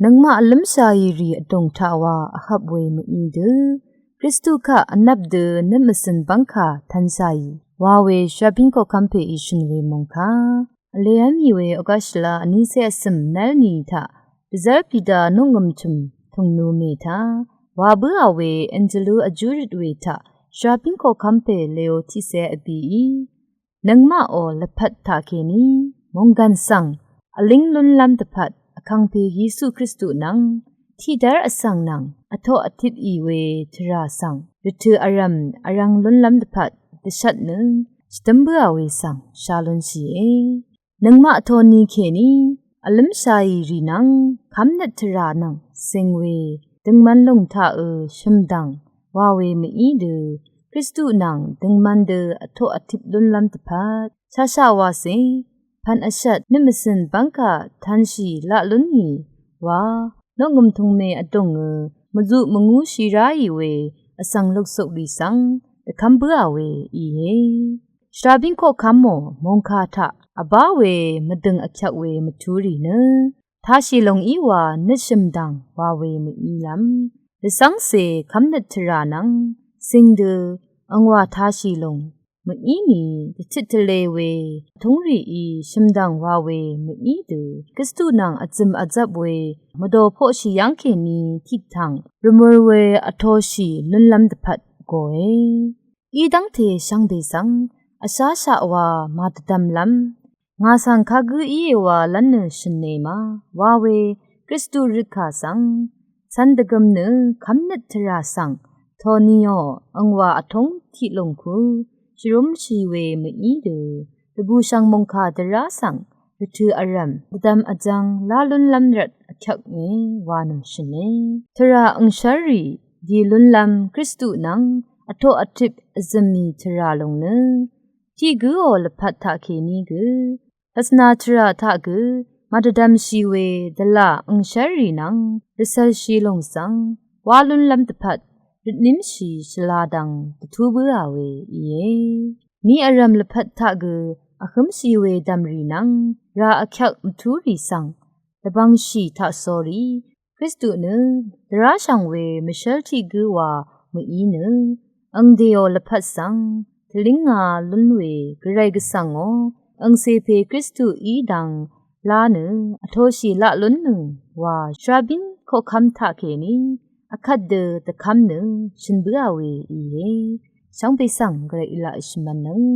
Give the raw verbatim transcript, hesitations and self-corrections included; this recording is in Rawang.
Nøngmaq vlǿmshàì rì vdùng taq wa vhvp we mø̀í dø Kristu kaq vnvp dø nøt mvcø̀n bv́ngkà tv̄nshàì wa we shvrabín koqkv́m pè í shø̀n we mòngkà vlev́m í we August shvlá vnícé vsø̀m nv́l nì taq dvzv́r Pìda noqngø̀m tø̀m tùngnu mè taq wa bǿà we Angelú vjúrøt we taq shvrabín koqkv́m pè Leo tiqcé vbìí nøngmaqò lvpat taqkèní mònggàn svng vlíng lúnlv́m dvpvt Vkàngpè Yesu Kristu nvng tiqdv́r vsvng nvng vtoq vtip ì we tvrà svng rvtø̀ vrv̀m vrvng lúnlv́m dvpvt dvshvt nø shvdǿm bǿà we svng shá lúnshìe. Nøngmaq toni kèní vlǿmshàì rì nvng kv́mnøt tvrà nvng cing we døngman lùng taqø shø̀mdv̀ng wa we mø̀í dø Kristu nvng døngman dø vtoq vtip lúnlv́m dvpvt shaqshaq wacè pv̀n vshvt nøt mvcø̀n bv́ngkà tv̄nshì laq lún nì wa noqngø̀m tùngmè vdùngø mvzuq mvngúshì ráì we vsvng luksuk rì svng dvkv́m bǿà we íe. Shvrabín koqkv́mò mòngkà taq vbá we mvdø̀ng vkyvk we mvtú rì nø tashì lòng í wa nøt shø̀mdv̀ng wa we mø̀ílv́m dvcv́ngcè kv́mnøt tvrà nvng cing dø angwà tashì lòng mø̀í nì dvtit tvlē we vtúng rìí shø̀mdv̀ng wa we mø̀í dø Kristu nvng vzø̀m vzvp we mvdò poqshì yv́ng kèní tiqtv̀ng rvmø̄r we vtoshì lúnlv́m dvpvt gòe. Í dv́ngte shvngbe svng vsháshaq wa màdvdvmlv́m ngà svng kagǿ íe wa lv́n nø shø̀ne ma wa we Kristu røtkà svng cv̄n dvgøm nø kv́mnøt tvrà svng toniò angwà vtúng tiq lùng ku shvrúmshì we mø̀í dø dvbùshv̀ng mòngkà dvrá svng rvtø̀ vrv̀m dvdvm vjvng lá lúnlv́m rvt vkyvknge wa nø shø̀ne. Tvrà angshv́rrì dì lúnlv́m Kristu nvng vtoq vtip vzø̀m mì tvrà lùng nø tiq gǿò lvpat taqkèní gø pvsna tvrà taq gø màdvdvmshì we dvlà angshv́rrì nvng rvcv̄lshì lùng svng wá lúnlv́m dvpvt rvtnímshì shvla dvng dvtú bǿà we íe. Ni vrv̀m lvpat taq gø vhǿmshì we dv̀mrì nvng rà vkyvk mvtúrì svng dvbvngshì taqsórí Kristu nø dvráshv̀ng we mvshv́l tiq gǿ wa mø̀í nø angdèò lvpat svng tvlínga lún we gvray gvsv̀ngò angcè pè Kristu í dvng lá nø vtoshì laq lún nø wa shvrabín koqkv́m taqkèní vkvt dø dvkv́m nø shø̀n bǿà we íe. Shvngbe svng gvray í laq shvmv̄nnøng